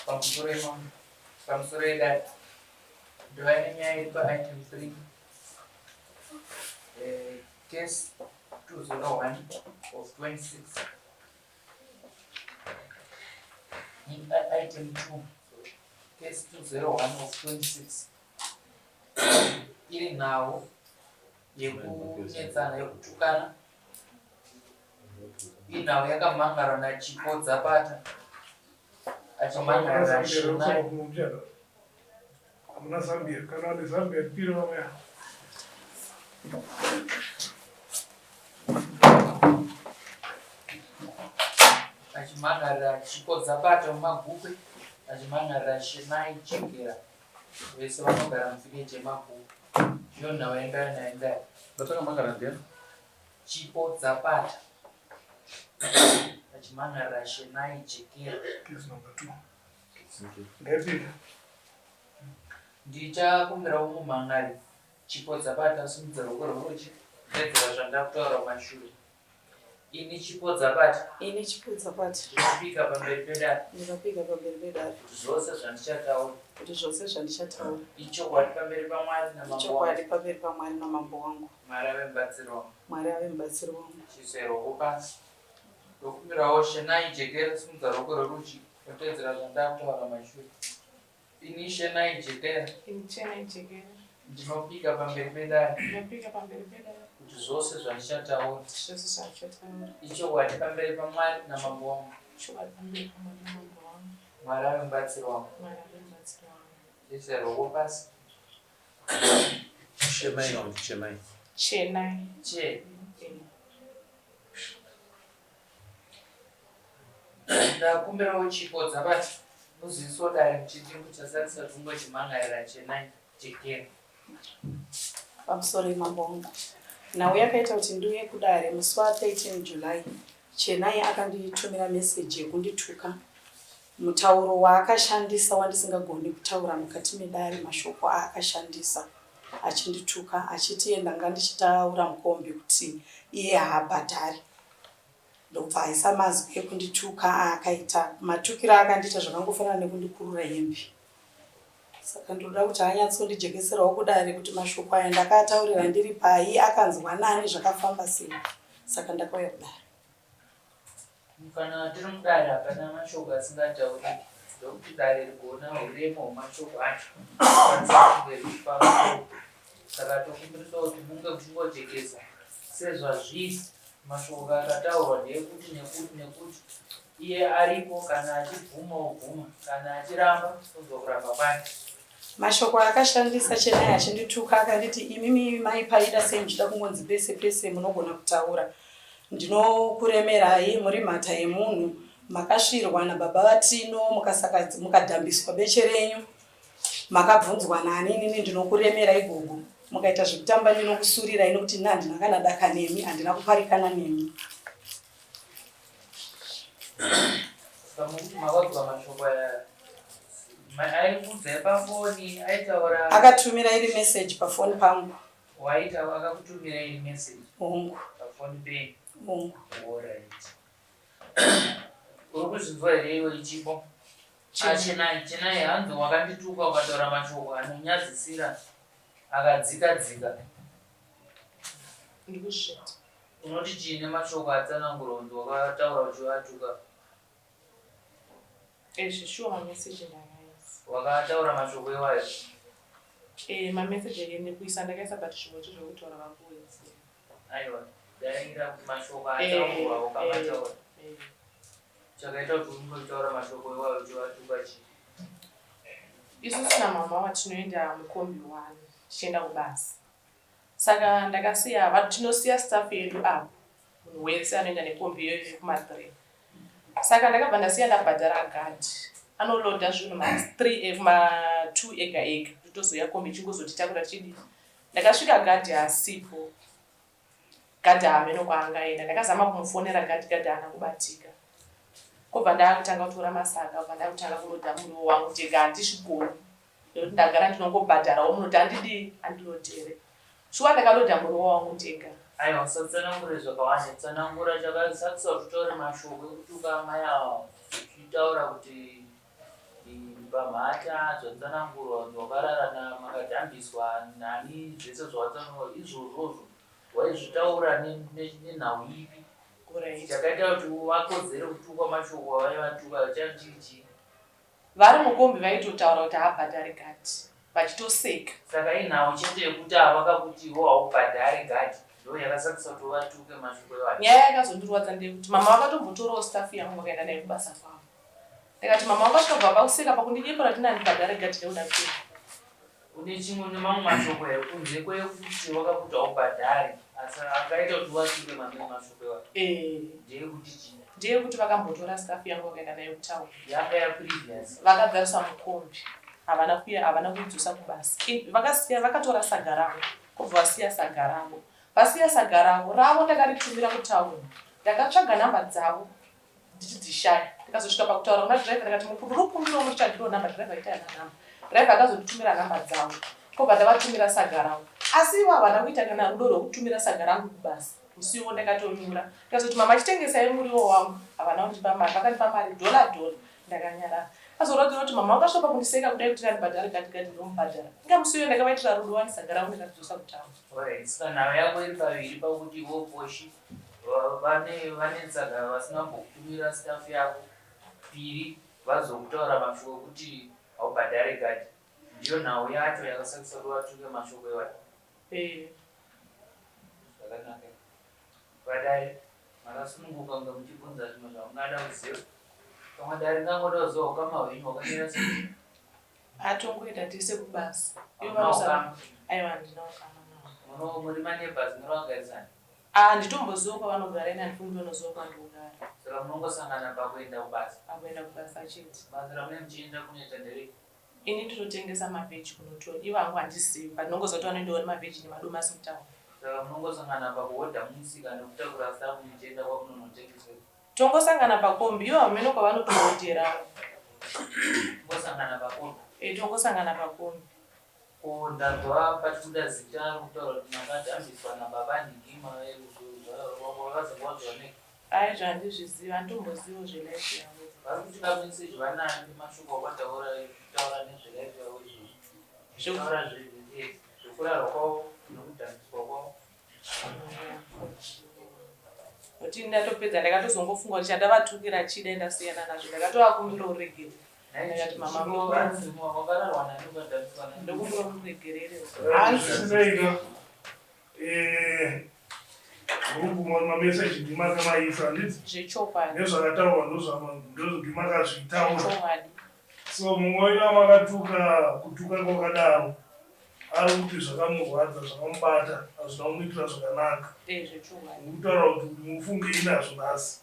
Pamusoro imambo. Pamusoro yedare. Ndova nenyaya iri paitem 3. Eh, case 201 of 26. Item 2. Case 201 of 26. Iri nhau yekunetsana yekutukana inhau yakamhangarwa naChipo Dzapata achimhangarira Shinai. Hamuna Zambia, kana ane Zambia tipire vamwe ava. Achimhangarira Chipo Dzapata muMagukwe achimhangarira Shinai Chekera vese vanogara muvillage yeMagukwe. Ndiyo nhau yandauya nayo ndaya. Vatakamhangara ndiani? Chipo Dzapata achimhan'arira Shenai Jekera. Case number 2. Ngaipinda. Ndichakumbirawo mumhan'ari Chipo Dzapata asimudze ruoko rwerudyi kutedzera zvandakutaura kumashure. Ini Chipo Dzapata. Ini Chipo Dzapata. Ndinopika pamberi pedare. Ndinopika pamberi pedare. Kuti zvose zvandichataura. Kuti zvose zvandichataura. Ichokwadi pamberi paMwari namambo wangu. Ichokwadi pamberi paMwari namambo wangu. Mwari ave mubatsiri wangu. Mwari ave mubatsiri wangu. Chiisai ruoko pasi. Ndokumbirawo Shenai Jekera simudza ruoko rwerudyi wotedzera zvandakutaura mashure. Ini Shenai Jekera. Ini Chenai Jekera. Ndinopika pamberi pedare. Ndinopika pamberi pedare. Kuti zvose zvandichataura. Kuti zvose zvandichataura. Ichokwadi pamberi paMwari namambo wangu. Ichokwadi pamberi paMwari namambo wangu. Mwari ave mubatsiri wangu. Mwari ave mubatsiri wangu. Chiisai ruoko pasi. Chemai kana kuti chemai? Chenai. Che. Ndakumbirawo chipo dzabati muziso dare muchidimbu chasarisa tungochimhan'arira chenai jekera. Pamusoro imambo wangu. Nhau yakaita kuti ndiuye kudare musi wa 13 July Chenai akanditumira message yekundituka Mutauro waakashandisa wandisingagoni kutaura mukati medare mashoko aakashandisa achindituka achiti iye ndanga ndichitaura mukombi kuti iye haabhadhari ndokubva aisa mazwi ekundituka aakaita matukiro aakandiita zvakangofanana nekundikurura hembe saka ndinoda kuti anyatsondijekeserawo kudare kuti mashoko aya ndakaataurira ndiri pai akanzwa nani zvakafamba sei saka ndakauya kudare. Kana tiri mudare hapana mashoko asingatauriki ndokuti dare rigoona huremu hwemashoko acho rikwanise kunge richipa mutongo. Saka tokumbirisawo kuti munge muchingojekesa sezvazviri mashoko akataurwa ndeyekuti nekuti nekuti iye aripo kana achibvuma obvuma kana achiramba tonzwa kuramba kwake. Mashoko aakashandisa Chenai achindituka akanditi imimi mai Paida sei muchida kungonzi pese pese munogona kutaura Ndinokuremerai muri mhata yemunhu makasvirwa nababa vaTino mukadhambiswa beche renyu makabvunzwa nani inini ndinokuremerai gogo mukaita zvekutamba ndinokusurirai nekuti ini handina kana daka nemi handina kuparikana nemi. Akatumira iri message pafoni pangu. Waita vakakutumira iri message. Hongu. Pafoni penyu. Hongu. Alright. Uri kuzvinzwa here iwe ichipo? Ah, Chenai, Chenai hanzi wakandituka ukataura mashoko anonyadzisira akadzika dzika. Ndikuzvita. Unoti chii nemashoko atsanangura unzi wakataura uchivatuka? Eh, zveshuwa mameseji ndakaisa. Wakataura mashoko iwayo? Eh, mameseji eke nekuisa ndakaisa but zvimwe zvo zvekutaura vakuwedzera. Aiwa, daira kuti mashoko ataurwa eh, ukamataura. Eh, eh. Chakaita kuti ungotaura mashoko iwayo uchivatuka chii? Isusu namama watinoenda mukombi one tichienda kubasa. Saka ndakasiya tinosiya staff yedu apo munhu wese anoenda nekombi iyoyo yekuma3 saka ndakabva ndasiya ndabhadhara guard anoloda zvinhu ma3 eh, ma2 ega ega totozouya kombi ichingozotitakura tichidii ndakasvika guard asipo guard hameno kwaangaenda ndakazama kumufonera guard guard haana kubatika kobva ndakutanga kutora masaga bva ndakutanga kuloda muriwo wangu ndega handizvigoni nekuti ndagara ndinongobhadharawo munhu kuti andidii andilodhere shuwa ndakaloda muriwo wangu ndega. Aiwa usatsanangure zvakawanda tsanangura chakasakisa kuti utore mashoko ekutuka amai ava uchitaura kuti Pamhata zvatsanangurwa kunzi wakarara na makadhambiswa nani zvese zvawatsanangura izvozvozvo waizvitaura nenhau ipi? Chakaita kuti vakodzere kutukwa mashoko avaivatuka changa chiri chii? Vari mukombi vaitotaura kuti haabhadhare gadhi vachitoseka. Saka inhau chete yekuti avakakuti iwe haubhadhare gadhi ndo yakasakisa kuti vatuke mashoko iwayo. Nyaya yakazondirwadza ndeyekuti mama vakatombotorawo staff yangu vakaenda nayo kubasa kwavo. Ndikati mama vakasvika kubva pakuseka pakundinyepera kuti ndandibhadhare gadhi nekuda kwei. Une chimwe nemamwe mashoko here kunze kwekuti wakakuti haubhadhare asi akaita kuti vatuke mamwe mashoko iwayo? Eh. Ndeyekuti chii? Ndeyekuti vakambotora staff yangu vakaenda nayo kutown. Yanga yaprevious. Vakagarisa mukombi havana kuya havana kuidzosa kubasa. Vakasiya vakatora saga ravo kobva vasiya saga ravo. Vasiya saga ravo ravo ndakaritumira kutown. Ndakatsvaga number dzavo ndichidzishaya. Ndikazosvika pakutaura kuna driver ndikati mukuru rukumbiro mutsvagiro number driver ita yana number. Driver akazonditumira number dzavo. Kobva ndavatumira saga ravo. Asi ivo havana kuita kana rudo rwekutumira saga rangu kubasa. Musi iwowo ndakatonyura. Ndikazoti mama chitengesai muriwo wangu. Havana kundipa mari. Vakandipa mari dollar dollar. Ndakanyarara. Azorwadziwa kuti mama vakasvika pakundiseka kudai kuti ndandibhadhare gadi gadi ndomubhadhara. Inga musi uyo ndakavaitira rudo wani saga ravo ndikaridzosa kutown. Alright, saka nhau yako iri paviri pakuti iwe Poshi vane vane tsaga vasina kumbokutumira staff yako piri vazokutaura mashoko ekuti haubhadhare gadi ndiyo nhau yacho yakasakisa kuti vatuke mashoko iwayo. Eh. Zvakanaka. Vadare makasununguka kunge muchibvunza zvimwe zvamungada kuziva. Pamwe dare ringangoda kuziva ukama hwenyu hwakamira sei. Atongoenda tese kubasa. Ivo Hamuna vanosara. ukama. Aiwa handina ukama navo. Muno muri maneighbors muri vagarisani. Ah handitomboziva kwavanogara ini handifungi vanoziva kwandinogara. Saka munongosangana pakuenda kubasa. Pakuenda kubasa chete. Basa ramunenge muchienda kunoita nderei? Ini ndinotengesa mavheji kunotora. Ivo hangu handizivi but ndinongoziva kuti vanoendawo nemavheji nemadomasi mutown. Saka munongosangana pakuhodha mumusika nekutakura stuff muchienda kwamunonotengesera. Tongosangana pakombi ivo hameno kwavanotohodherawo. Mongosangana pakombi. Eh tongosangana pakombi. Ko ndanzwa pachibuda zita rokutaura kuti makadhambiswa nababa Nhingi wakazenge wazviwa nei? Aizvo handizvizivi handitomboziviwo zvelife yavo. Vari kuti kameseji vanayo nemashoko awataura kutaura nezvelife yavo izvozvo. Taura zvekurarwa kwavo nekudhambiswa kwavo. Kuti ndatopedza ndakatozongofunga kuti chandavatukira chii dai ndasiyana nazvo ndakatovakumbira uregerero. Ndakati mama wakararwa nani ukadhambiswa nani? Ndokumbira muregerere. Hanzi eh, muri mameseji ndimakamaisa handiti? Zvechokwadi. Nezvakataurwa ndozvamakazvitaura. Zvechokwadi. So mumwe wenyu amakatuka kutuka kwakadaro ari kuti zvakamurwadza zvakamubata hazvina kumuitira zvakanaka. Eh zvechokwadi. Muri kutaura kuti mufungei nazvo nhasi?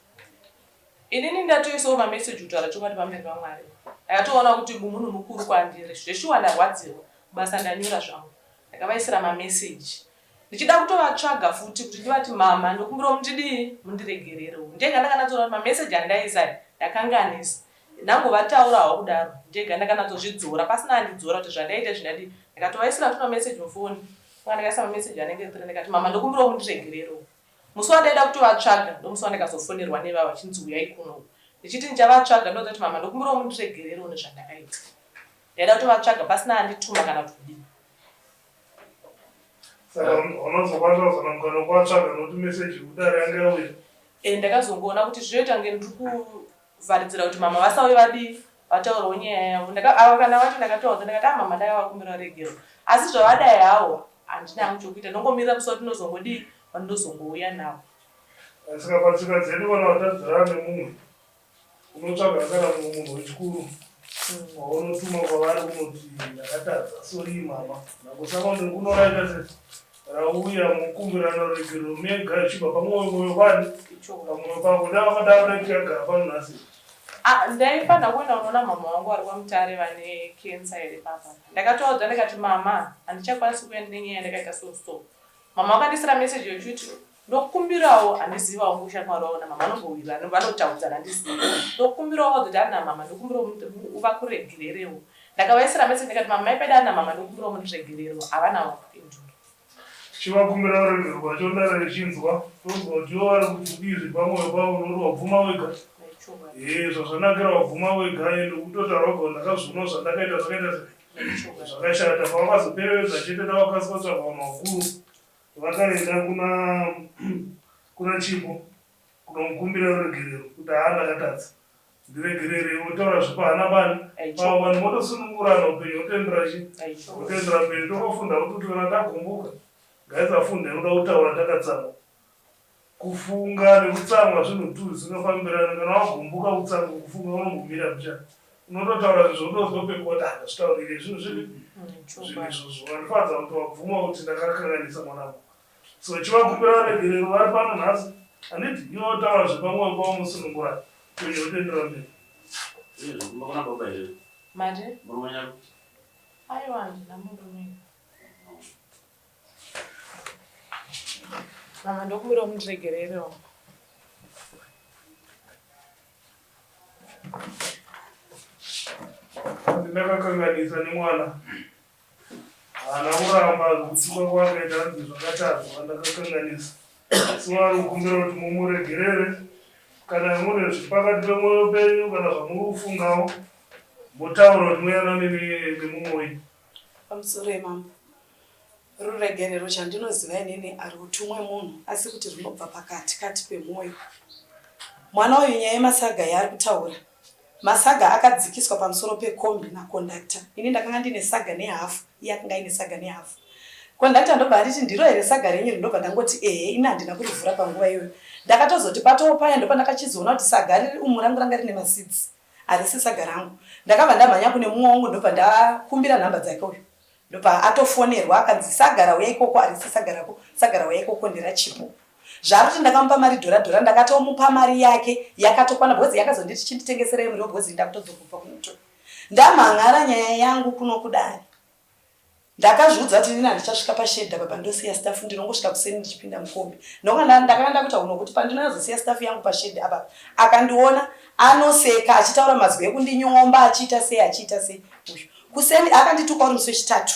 Inini ndatoisawo mameseji kutaura chokwadi pamberi paMwari. Ndakatoona kuti munhu mukuru kwandiri. Zveshuwa ndarwadziwa. Basa ndanyura zvangu. Ndakavaisira mameseji. Ndichida kutovatsvaga futi kuti ndivati mama ndokumbirawo mundidii mundiregererewo. Ndega ndakanatsoona kuti mameseji andaisa ndakanganisa. Ndangovataurawo kudaro. Ndega ndakanatsozvidzora pasina andidzora kuti zvandaita zvindadii. Ndakatovaisira futi mameseji mufoni. Ndakaisa mameseji anenge 3 ndikati mama ndokumbirawo mundiregererewo. Musi wandaida kutovatsvaga ndomusi wandakazofonerwa nevava vachinzi uyai kuno. Ndichiti ndichavatsvaga ndoudza kuti mama ndokumbirawo mundiregererewo nezvandakaita. Ndaida kutovatsvaga pasina andituma kana kuti kudii. Saka unozokwanisa kuzana mukana wekuvatsvaga nokuti meseji yekudare yanga yauya. E, ndakazongoona kuti zvinoita kunge ndiri kuvharidzira kuti mama vasauye vadii vataurawo nyaya yavo. Ava kana vacho ndakatovaudza ndakati ah mama ndakavakumbira regero. Asi zvavadai hawo handina hangu chokuita ndongomirira musi watinozongodii wandinozongouya navo. Saka patsika dzedu kana watadzirana nemumwe unotsvaga kana mumwe munhu wechikuru waunotuma kwavari kunoti ndakatadza sorry mama ndangosaka ndikunoraita se rauya mukumbirana ruregerero mega ichibva pamwoyo mwoyo kwani pamwoyo pako ndavakadaro dai tikagara pano nhasi. Ah, ndaifanira kuenda kunoona mama vangu vari kwaMutare vane kensa here papa. Ndakatovaudza ndikati mama handichakwanisi kuuya ndine nyaya yandakaita so so. Mama vakandisira meseji yekuti ndokumbirawo handizivi wangu ushamwari wavo namama vanombowirana vanotaudzana handizivi. Ndokumbirawo kuti ana mama ndokumbirawo uvakuregererewo. Ndakavaisira meseji ndikati mama mai pedu ana mama ndokumbirawo mundiregererewo havana kupindura. Chivakumbira ruregerero kwacho ndara richinzwa tonzwa kuti ivo vari kuti kudii zviri pamwoyo pavo nokuti wabvuma wega. Ee, zvazvanakira wabvuma wega ende kutotaura wega ndakazvionawo zvandakaita zvakaita sei zvakashata. Pawakazoperevedza chete dawakasika kutsvaga vanhu vakuru vakaenda kuna kuna Chipo kunomukumbira ruregerero kuti haa ndakatadza ndiregererei wotaura zvepahana pani pavo vanhu motosunungurana upenyu hotoendera chi hotoendera mberi tongofunda kuti kana tagumbuka ngaisafunda inoda kutaura takatsamwa Kufunga nekutsamwa zvinhu two zvisingafambirani. Kana wagumbuka kutsamwa kufunga unombomira mbichana. Unototaura zvinhu zvaunonzwa pekuti ah ndazvitaurire zvinhu zvipi zvinhu izvozvo. Vandifadza kuti wabvuma kuti ndakakanganisa mwanangu. So chivakumbira varegerero vari pano nhasi handiti iwe wotaura zvepamwoyo pavo mosunungurana upenyu hotoenderera mberi. Uyezve kumba kuna baba here? Mari? Murume nyako? Aiwa handina murume. Mama ndokumbira mundiregererewo. Ndakakanganisa nemwana haana kuramba kutuka kwakaita hanzi zvakatadzwa ndakakanganisa so ari kukumbira kuti mumuregerere kana mune zviri pakati pemwoyo penyu kana zvamuri kufungawo motaura kuti muyanane nemumwe wenyu Pamusoro yemambo. Ruregerero chandinoziva inini harutumwe munhu asi kuti runobva pakati kati pemwoyo. Mwana uyu nyaya yemasaga yaari kutaura masaga akadzikiswa pamusoro pekombi naconductor. Ini ndakanga ndine saga nehafu iye akanga aine saga nehafu. Conductor ndobva anditi ndiro here saga renyu iri ndobva ndangoti ehe ini handina kurivhura panguva iyoyo. Ndakatozoti patoo paya ndopandakachizoona kuti saga riri umu rangu ranga rine maseeds. Harisi saga rangu. Ndakabva ndamhanya kune mumwe wangu ndobva ndakumbira nhamba dzake uyu. Ndobva atofonerwa akanzi saga rauya ikoko harisi saga rako, saga rauya ikoko nderaChipo. Zvaari kuti ndakamupa mari dhora dhora ndakatomupa mari yake yakatokwana because yakazonditi chinditengeserai muriwo because ndakutodzoka kubva kunotora. Ndamhan'ara nyaya yangu kuno kudare. Ndakazviudza kuti inini handichasvika pashed apa pandosiya staff ndinongosvika kuseni ndichipinda mukombi. Ndonga ndakanga ndakuita hunhu hwekuti pandinozosiya staff yangu pashed apa akandiona anoseka achitaura mazwi ekundinyomba achiita sei achiita sei uyu. Kuseni akandituka uri musi wechitatu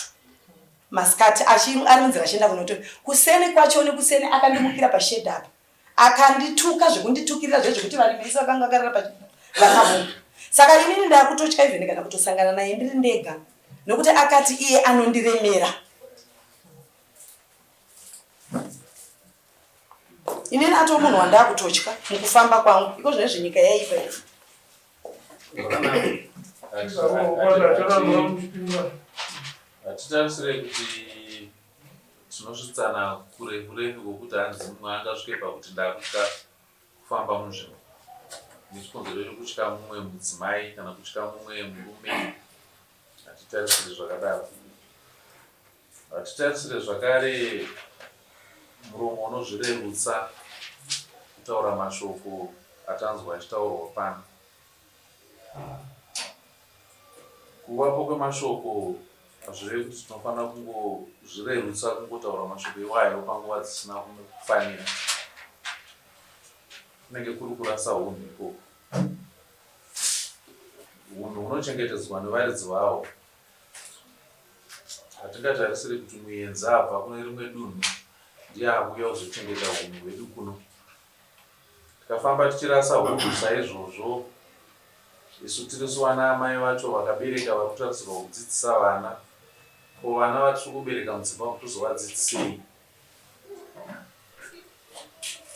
masikati ari munzira achienda kunotora. Kuseni kwachoni kuseni akandimukira pashed apa Akandituka zvekunditukirira zve zvekuti varimi vese vakanga vakarara pachibhedha vakamuka. Saka inini ndakutotya even kana kutosangana naye ndiri ndega nekuti akati iye anondiremera. Inini atoo munhu wandakutotya mukufamba kwangu iko zvino izvi nyika yaipa iyi. Hatitarisire kuti Tinosvitsana kure kure kwokuti hanzi mumwe angasvike pakuti ndakutya kufamba munzvimbo nechikonzero chekutya mumwe mudzimai kana kutya mumwe murume. Hatitarisire zvakadaro. Hatitarisire zvakare muromo unozvirerutsa kutaura mashoko atanzwa achitaurwa pano. Kuvapo kwemashoko hazvirevi kuti tinofanira kungozvirerutsa kungotaura mashoko iwayo panguva dzisina kufanira. Kunenge kuri kurasa hunhu ikoko. Hunhu hunochengetedzwa nevaridzi vahwo. Hatingatarisiri kuti muenzi abva kune rimwe dunhu ndiye akuuya kuzochengeta hunhu hwedu kuno. Tikafamba tichirasa hunhu saizvozvo isu tirisu vana amai vacho vakabereka vari kutarisirwa kudzidzisa vana. Ko vana vatiri kubereka mudzimba umu tozovadzidzisei?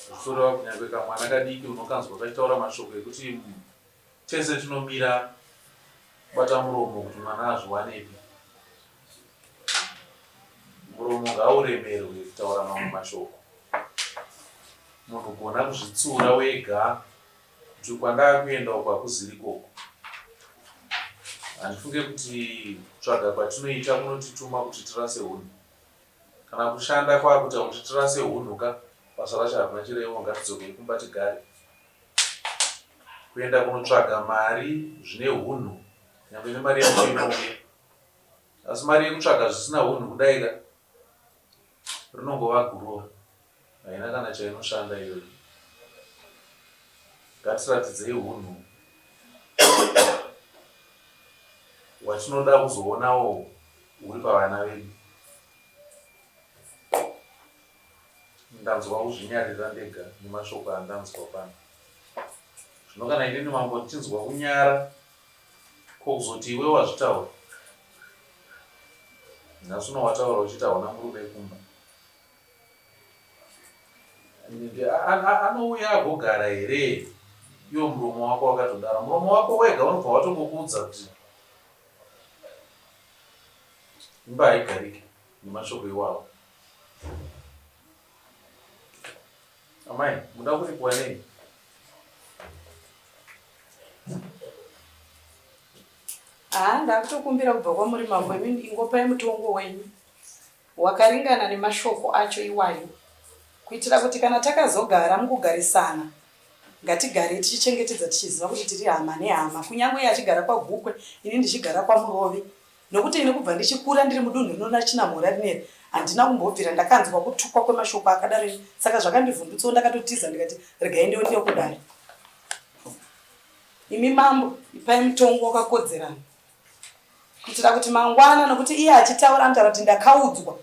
Zvichitoreva kunyangwe kamwana kadiki unokanzwa kachitaura mashoko ekuti tese tinomira kubata muromo kuti mwana azviwanepi. Muromo ngauremerwe kutaura mamwe mashoko. Munhu gona kuzvitsiura wega kuti kwandaakuenda uku hakuziri ikoko. Handifunge kuti kutsvaga kwatinoita kunotituma kuti tirase hunhu. Kana kushanda kwakuita kuti tirase hunhu ka, basa racho harina chirevo ngatidzokei kumba tigare. Kuenda kunotsvaga mari zvine hunhu nyangwe nemari yacho inouya. Asi mari yekutsvaga zvisina hunhu kudai ka rinongova guruva haina kana chainoshanda iyoyo. Ngatiratidzei hunhu hwatinoda kuzoonawo huri pavana vedu. Ndanzwa kuzvinyarira ndega nemashoko andanzwa pano. Zvino kana inini mambo ndichinzwa kunyara ko kuzoti iwe wazvitaura nhasi uno wataura uchiti hauna murume kumba anouya agogara here iwo muromo wako wakatodaro muromo wako wega unobva watongokuudza kuti imba haigariki nemashoko iwawo Amai, muda kuripwa nei? Haa ndakutokumbira kubva kwamuri mambo imi ingopai mutongo wenyu wakaringana nemashoko acho iwayo kuitira kuti kana takazogara mukugarisana ngatigarei tichichengetedza tichiziva kuti tiri hama nehama kunyange iye achigara kwaGukwe ini ndichigara kwaMurovi Nokuti ini kubva ndichikura ndiri mudunhu rino raChinamhora rineri handina kumbobvira ndakanzwa kutukwa kwemashoko akadaro ini saka zvakandivhundutsawo ndakatotiza ndikati regai ndioneo kudare. Imi mambo ipai mutongo wakakodzerana kuitira kuti mangwana nokuti iye achitaura anotaura kuti ndakaudzwa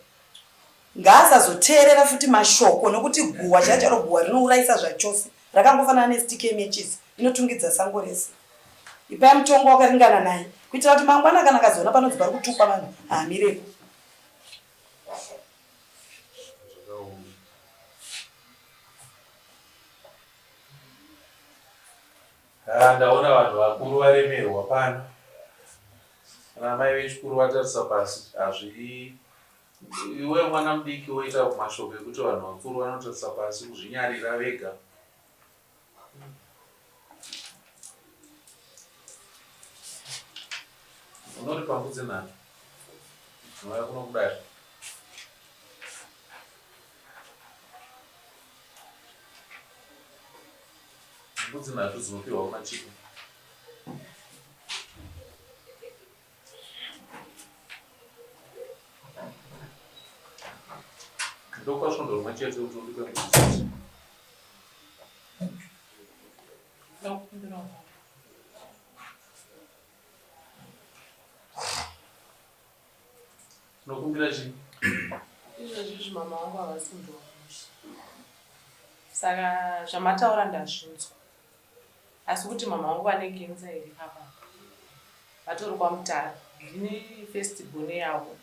Ngaasazoteerera futi mashoko nokuti guhwa chaiyo charo guhwa rinourayisa zvachose rakangofanana nestick yemechisi inotungidza sango rese. Ipai mutongo wakaringana naye kuitira kuti mangwana kana akazoona panonzi pari kutukwa vanhu haamirepo. Haa ndaona vanhu vakuru varemerwa pano. Ana mai vechikuru vatarisa pasi hazvi Iwe mwana mudiki woita mashoko ekuti vanhu vakuru vanotarisa pasi kuzvinyarira vega. Unoripa mbudzi nhatu dzinouya kuno kudare. Mbudzi nhatu dzinopiwa kuna Chipo. Ndokupa svondo rimwe chete kuti uripe mbudzi. Unokumbira chii? Izvozvi izvi mama vangu havasi kundiwa mushe. Saka zvamataura ndazvinzwa. Asi kuti mama vangu vane cancer here papa vatori kwaMutare ndini first born yavo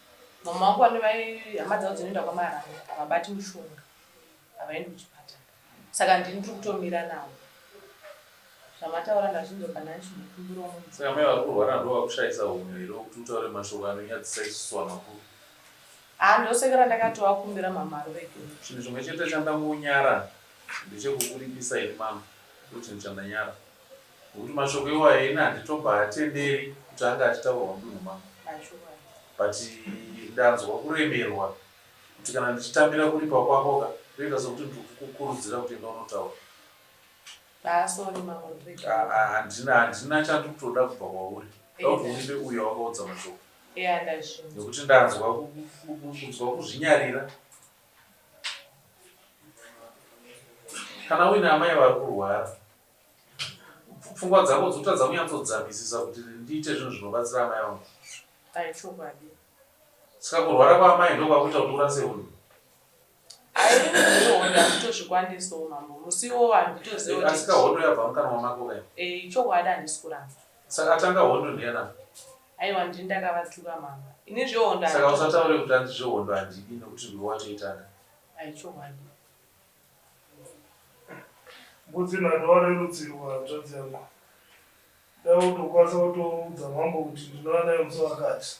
mama vangu vane vai hama dzavo dzinoenda kwaMaranga havabati mushonga havaendi kuchipatara saka ndini ndiri kutomira navo zvamataura ndazvinzwa kana ndichinokumbirawo munhu Saka mai vari kurwara ndo vakushaisa hunhu here wekuti utaure mashoko anonyadzisa isusu vanhu vakuru? Haa ndosekera ndakatovakumbira mama ruregerero. Chinhu chimwe chete chandangonyara ndechekukuripisa ini mama ndochinhu chandanyara nekuti mashoko iwayo ini handitomboatenderi kuti ange achitaurwa mudunhu mangu but ndanzwa kuremerwa kuti kana ndichitambira kuripa kwako ka ndoita sekuti ndiri kukukurudzira kuti enda unotaura handina handina chandiri kutoda kubva kwauri ndoda kuti uripe uyo wakaudza mashoko nekuti ndanzwa kunzwa kuzvinyarira Kana uine amai vari kurwara, pfungwa dzako dzotadza kunyatsodzamisisa kuti ndiite zvinhu zvinobatsira amai vangu. Chokwadi. Saka kurwara kwaamai ndokwakuita kuti urase unhu. Ayi handitozvikwanisawo mambo. Musi iwowo handitoziva kuti. Asika hondo yabva mukanwa mako kai. Eh, chokwadi handisi kuramba. Saka atanga hondo ndiyana? Aiwa ndini ndakavatuka mama. Ini zvehondo Saka usataure kuti hanzi zvehondo handidi nekuti ndiwe watoitanga. Aichokwadi. Mbudzi nhatu warerutsirwa hanzvadzi yangu. Dai utokwanisa kutoudza mambo kuti ndinouya naye musi wakati.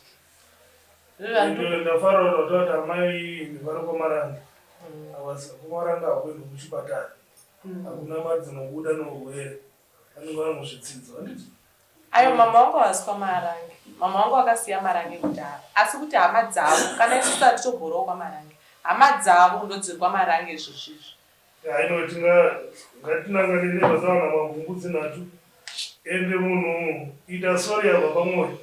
Ndafara kuti wataura kuti amai vari kwaMarange. Havasi kwaMarange hakuendwi kuchipatara. Hakuna mari dzinobuda neurwere. Vanenge vari muzvitsidzo handiti? Ayo mama vangu havasi kwaMarange. Mama vangu vakasiya Marange kudhara. Asi kuti hama dzavo kana isusu hatitobhorawo kwaMarange. Hama dzavo ndodziri kwaMarange izvozvi izvi. Haino tinga ngatinangane nevasawana mabhungu dzinhatu ende munhu ita sorry yabva pamwoyo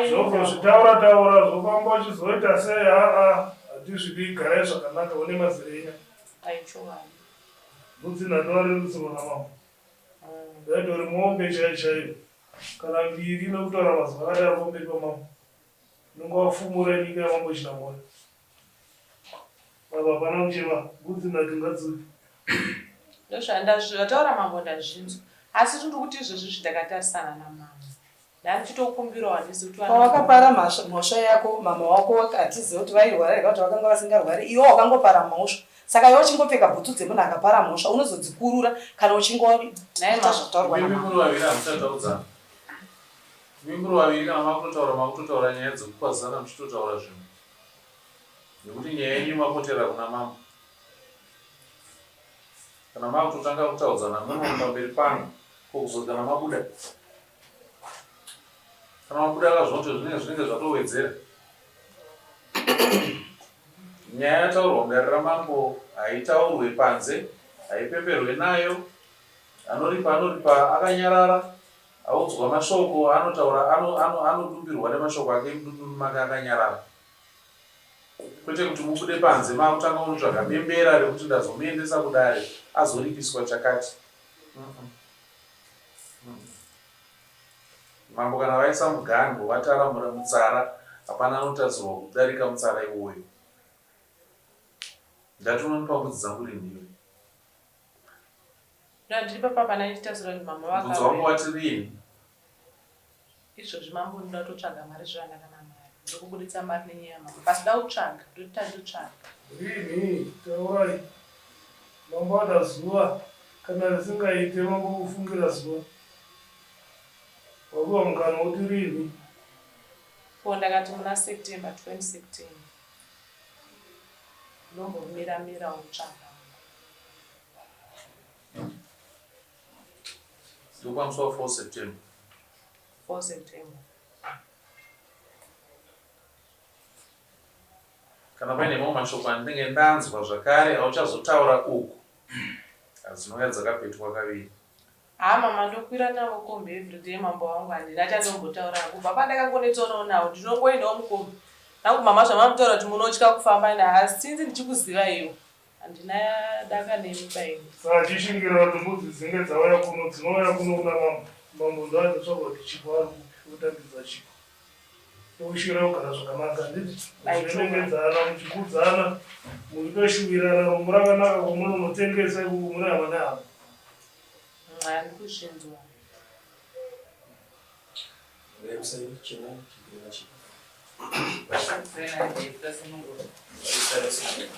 zvobva zvitaura taura zvofamba uchizoita sei aa hatizvidi garai zvakanaka une mazera enya Mbudzi nhatu varerutsirwa namambo. Ndaitori mombe chaiyo chaiyo kana mbiri nekutaura mazwi akadaro pamberi pamambo. Unenge wafumura nyika yamambo Chinamhora. Baba hapana kuchema, mbudzi nhatu ngadziuye. Ndozvataura mambo ndazvinzwa. Asi tiri kuti izvozvi izvi ndakatarisana namama. Ndandichitokumbirawo handisi kuti Pawakapara mhosva yako mama wako hatizive kuti vairwara here kana kuti vakanga vasingarwari iwe wakangopara mhosva saka iwe uchingopfeka bhutsu dzemunhu akapara mhosva unozodzikurura kana uchingoita zvataurwa Imi namama. muri vaviri hamuchataudzana. Imi muri vaviri kana makutotaura makutotaura nyaya dzekukwazisana muchitotaura zvimwe. Nekuti nyaya yenyu makotera kuna mambo. Kana makutotanga kutaudzana muno pamberi pangu ko kuzoti kana mabuda. Kana mabuda akazvoti zvinenge zvinenge zvatowedzera. Nyaya yataurwa mudare ramambo haitaurwe panze, haipemberwe nayo. Anoripa anoripa akanyarara, audzwa mashoko anotaura anodumbirwa ano, ano nemashoko ake mudundundu make akanyarara. Kwete kuti mubude panze makutanga kunotsvaga bembera rekuti ndazomuendesa kudare azoripiswa chakati. Mambo kana vaisa muganhu vatara mutsara hapana anotarisirwa kudarika mutsara iwoyo. Ndati unonipa mbudzi dzangu rinhi iwe? Ndandiri papa pana ndichitarisira kuti mama Mubvunzo wangu vakauya. wati rinhi? Izvozvi mambo ndoda kutotsvaga mari zvana kana mari. Ndokubuditsa mari nenyaya yamama. Pasida kutsvaga, ndoti tandotsvaga. Rinhi taurai. Mambo ada zuva kana risingaite mambo kufungira zuva. Wapiwa mukana woti rinhi. Ko ndakati muna September 2016. Ndombomira mira kutsvaga. Ndokwa musi wa 4 September. 4 September. Kana paine mamwe mashoko andinenge ndanzwa zvakare auchazotaura uku hadzinouya dzakapetwa kaviri. Haa mama ndokwira navo kombi everyday mambo wangu handina chandombotaura kubva pandakangonetsonawo navo ndinongoendawo mukombi nangu mama zvamamutaura kuti munotya kufamba ende hasinzi ndichikuziva iwo handina daka nemi baini. Saka chishingira kuti mbudzi dzinge dzauya kuno dzinouya kuno kuna mambo. Mambo ndoachatsvaga kuti Chipo ari kupi otambidza Chipo. Tokushuvira kugara zvakanaka handiti? Muchiremekedzana, muchikudzana, muchitoshuvirana rombo rakanaka kwamunonotengesa ikoko muri hama nehama. Handikuzvinzwa. Friend, I did. That's no good.